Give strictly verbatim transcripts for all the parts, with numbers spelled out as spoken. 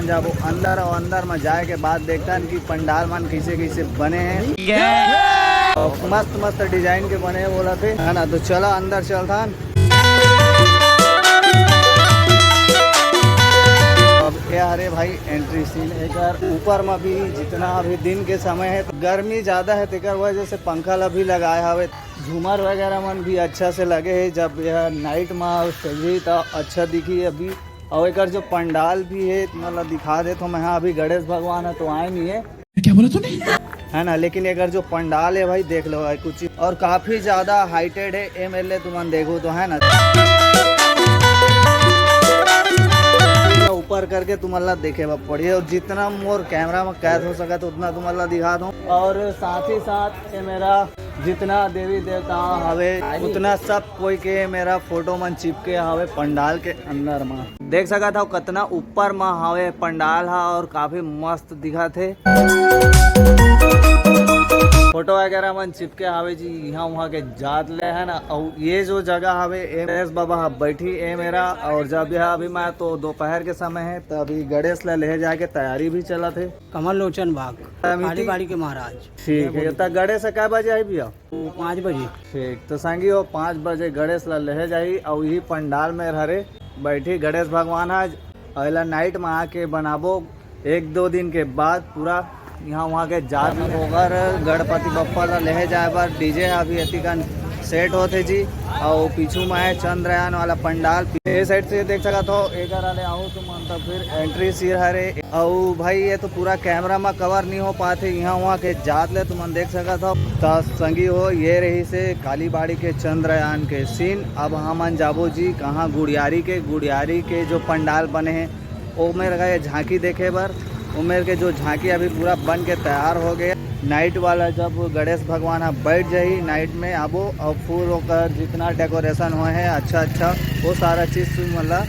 जब वो अंदर और अंदर में जाए के बाद देखथन कि पंडाल मन कैसे कैसे बने हैं, और मस्त मस्त डिजाइन के बने हैं बोला थे, है ना। तो चला अंदर चलथन। अब ये हरे भाई एंट्री सीन, एकर ऊपर में भी जितना अभी दिन के समय है, गर्मी ज्यादा है, तेकर वजह से पंखा ला भी लगाए हवे। झूमर वगैरह मन भी अच्छा से लगे है। जब यह नाइट में सजही त अच्छा दिखी अभी। और एकर जो पंडाल भी है, मतलब दिखा देथों मैं, हाँ, अभी गणेश भगवान है तो आए नहीं है, क्या बोला तूने? है ना, लेकिन एकर जो पंडाल है भाई, देख लो भाई, कुछ और काफी ज्यादा हाइटेड है। एमेर ले तुमन देखो तो, है ना, ऊपर करके तुमन ला देखे बर पड़ही, और जितना मोर कैमरा में कैद हो सकत उतना तुमन ला दिखा दूं। और साथ ही साथ ये मेरा जितना देवी देवता हवे, उतना सब कोई के मेरा फोटो मन चिपके हवे पंडाल के अंदर में। देख सकत हव कतना ऊपर में हवे पंडाल हा, और काफी मस्त दिखत हे। फोटो वगैरह मन चिपके हवे जी, इहाँ उहाँ के जात ले, है ना। अउ ये जो जगह हवे, ए गणेश बाबा हा बैठी ए मेरा, और जब यह अभी मैं तो दोपहर के समय है, तो अभी गणेश ला लेहे जाए के तैयारी भी चलत हे। कमल लोचन बाग, अमित काली बाड़ी के महाराज। ठीक है, तो गणेश कै बजे आई भैया? पाँच बजे। ठीक, तो संगी हो, पाँच बजे गणेश ला लेहे जाही, अउ इही पंडाल में हरे बैठी गणेश भगवान आज। अउ एला नाइट में आके बनाबो, एक दो दिन के बाद पूरा इहाँ उहाँ के जात में। ओकर गणपति बप्पा ला लेहे जाए बर डीजे अभी एतिकन सेट होत हे जी, अउ पीछू में है चंद्रयान वाला पंडाल। ए साइड से देख सकत हो, एकर वाले आहू तुमन, तो फिर एंट्री सीन हरे। अउ भाई, ये तो पूरा कैमरा में कवर नहीं हो पाते, इहाँ उहाँ के जात ले तुमन देख सकत हो। त संगी हो, ये रहिसे काली बाड़ी के चंद्रयान के सीन। अब हमन जाबो जी कहाँ, गुड़ियारी के। गुड़ियारी के जो पंडाल बने हे, ओमेर का ये झांकी देखे बर, ओमेर के जो झांकी अभी पूरा बन के तैयार हो गए। नाइट वाला जब गणेश भगवान ह बैठ जाही, नाइट में आबो और फुल ओकर जितना डेकोरेशन होए हे अच्छा अच्छा, वो सारा चीज तुमन ला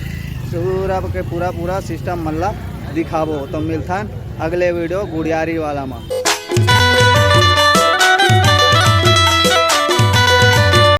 पूरा के पूरा पूरा सिस्टम मन ला दिखाबो। तो मिलथन अगले वीडियो गुड़ियारी वाला में।